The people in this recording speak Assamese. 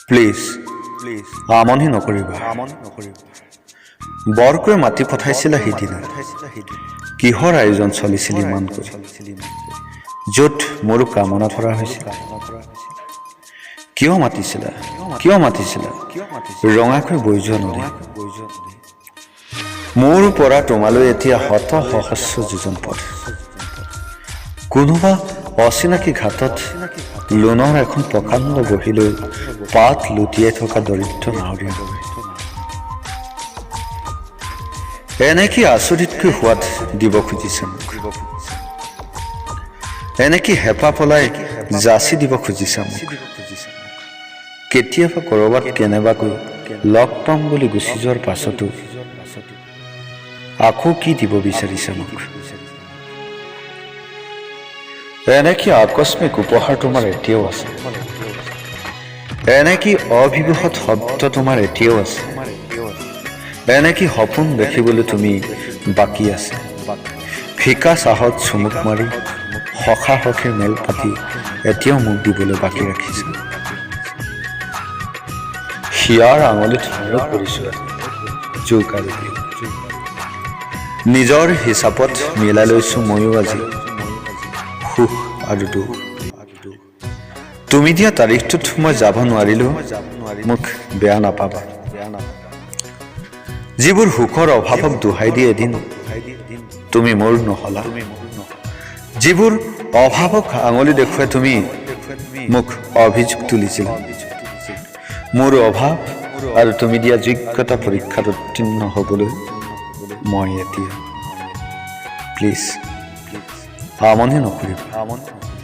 প্লিজ, প্লিজ, আমনি নকৰিবা। আমনি নকৰিবা। বৰকৈ মাতি পঠাইছিলা সিদিনা। পঠাইছিলা সিদিনা। কিহৰ আয়োজন চলিছিল ইমানকৈ, চলিছিল ইমানকৈ, য'ত মোৰো কামনা ধৰা হৈছিল? কামনা কৰা হৈছিল। কিয় মাতিছিলা? কিয় মাতিছিলা? কিয় মাতিছিলা? ৰঙাকৈ বৈ যোৱা নদী, ৰঙাকৈ বৈ যোৱা নদী, মোৰ পৰা তোমালৈ এতিয়া শত সহস্ৰ যোজন পথ। কোনোবা অচিনাকি ঘাটত লোণৰ এখন প্ৰকাণ্ড বহী লৈ পাত লুটিয়াই থকা দৰিদ্ৰ নাৱৰীয়া দৰে। এনে কি আচৰিতকৈ সোৱাদ দিব খুজিছে মোক? দিব খুজিছে। এনে কি হেঁপাহ পলাই যাচি দিব খুজিছা মোক? দিব খুজিছে মোক। কেতিয়াবা ক'ৰবাত কেনেবাকৈ লগ পাম বুলি গুচি যোৱাৰ পাছতো গুচি যোৱাৰ পাছতো আকৌ কি দিব বিচাৰিছা মোক? বিচাৰিছে। এনে কি আকস্মিক উপহাৰ তোমাৰ এতিয়াও আছে? তোমাৰ এতিয়াও আছে। এনে কি অবিভূত শব্দ তোমাৰ এতিয়াও আছে? তোমাৰ এতিয়াও আছে। এনে কি সপোন দেখিবলৈ তুমি বাকী আছে? বাকী। ফিকা চাহত চুমুক মাৰি সখা সখীৰ মেল পাতি এতিয়াও মোক দিবলৈ বাকী ৰাখিছে? হিয়াৰ আঙুলিত ময়ো কৰিছোঁ যোগ আৰু বিয়োগ। নিজৰ হিচাপত মিলাই লৈছোঁ ময়ো আজি সুখ আৰু দুখ। তুমি দিয়া তাৰিখটোত মই যাব নোৱাৰিলেও মই যাব নোৱাৰিম। মোক বেয়া নাপাবা। বেয়া নাপাবা। যিবোৰ সুখৰ অভাৱক দোহাই দি এদিন দোহাই দি এদিন তুমি মোৰ নহলা, তুমি মোৰ নহলা, যিবোৰ অভাৱক আঙুলি দেখুৱাই তুমি দেখুৱাই তুমি মোক অভিযোগ তুলিছিলা, অভিযোগ তুলিছিলা, মোৰ অভাৱ আৰু তুমি দিয়া যোগ্যতা পৰীক্ষাত উত্তীৰ্ণ হ'বলৈ মই এতিয়া, প্লিজ, আমনি নকৰিবা। আমনি নকৰিবা।